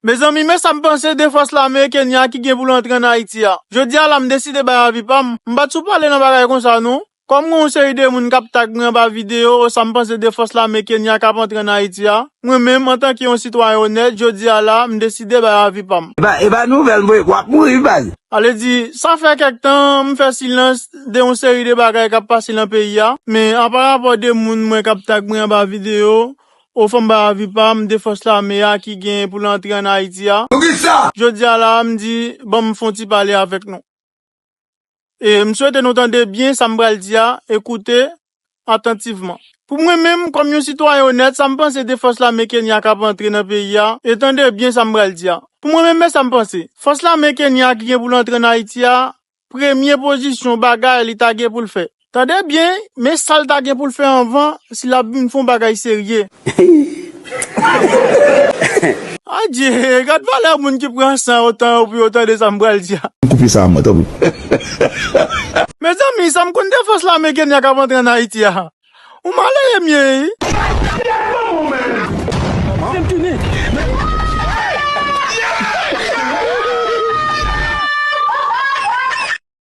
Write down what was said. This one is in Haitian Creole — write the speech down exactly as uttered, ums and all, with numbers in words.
Mezanmi, men sa m panse de fòs lame Kenya ki gen pou l antre ann Ayiti a. Jodi a la, m deside bay avi pa m. M pa t sou pale nan bagay konsa non. Kòm gen yon seri de moun k ap tag mwen anba videyo sa m panse de fòs lame Kenya k ap antre ann Ayiti a, mwen menm, antanke yon sitwayen onèt, jodi a la, m deside bay avi pa m. E pa, e pa nouvèl, mwen, w ap mouri, baz. Ale di, sa fè kèk tan, m fè silans de yon seri de bagay k ap pase nan peyi a, men a pa rapò de moun mwen k ap tag mwen anba videyo, o fò m bay avi pa m de fòs lame a ki gen pou l antre ann Ayiti a. Poukisa? Jodi a la, m di, ban m fè yon ti pale avèk nou. E m swete nou tande byen sa m pral di a, e koute atantivman. Pou mwen menm, kòm yon sitwayen onèt, sa m panse de fòs lame Kenya k ap antre nan peyi a, e tande byen sa m pral di a. Pou mwen menm, men sa m panse. Fòs lame Kenya ki gen pou l antre ann Ayiti a, premye pozisyon bagay li ta gen pou l fè. Tande byen, men sa l ta gen pou l fè anvan si l ap vin fè yon bagay serye. Adye, gad valè moun ki pran san yo tan yo pou yo tande sa m pral di a. Koupe sa a mwen, tanpri. Mezanmi, sa m konn de fòs lame Kenya k ap antre ann Ayiti a. Ou malere m ye, wi.